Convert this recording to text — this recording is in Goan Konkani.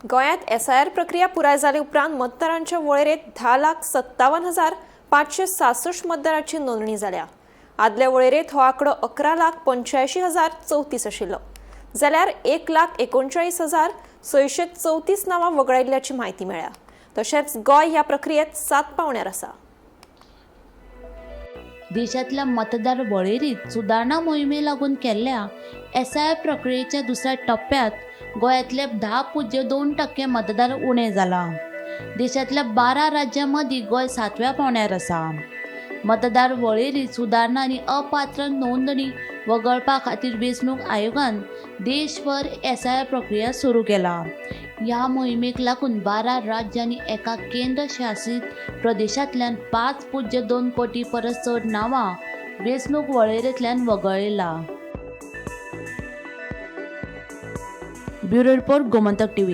गोंयांत एसआयआर प्रक्रिया पुराय जाले उपरांत मतदारांच्या वळेरेंत 10,57,566 मतदारांची नोंदणी जाल्या. आदल्या वळेरेंत हो आंकडो 11,85,034 आशिल्लो, जाल्यार 1,39,634 नांवां वगळायिल्ल्याची म्हायती मेळ्ळ्या. तशेंच गोंय ह्या प्रक्रियेंत 7 पावंड्यार आसा. देशांतल्या मतदार वळेरीत सुदारणा मोहिमे लागून केल्ल्या एसआयआर प्रक्रियेच्या दुसऱ्या टप्प्यात गोंयांतले 10.2% मतदार उणे जाला. देशांतल्या 12 राज्यां मदीं गोंय 7व्या पावंड्यार आसा. मतदार वळेरीत सुदारणा आनी अपात्र नोंदणी वगळपा खातीर वेंचणूक आयोगान देशभर एसआयआर प्रक्रिया सुरू केला. ह्या मोहिमेक लागून 12 राज्यां आनी एका केंद्रशासीत प्रदेशांतल्यान 5.2 कोटी परस चड नांवां वेंचणूक वळेरेंतल्यान वगळयला. Bureau report, Gomantak TV.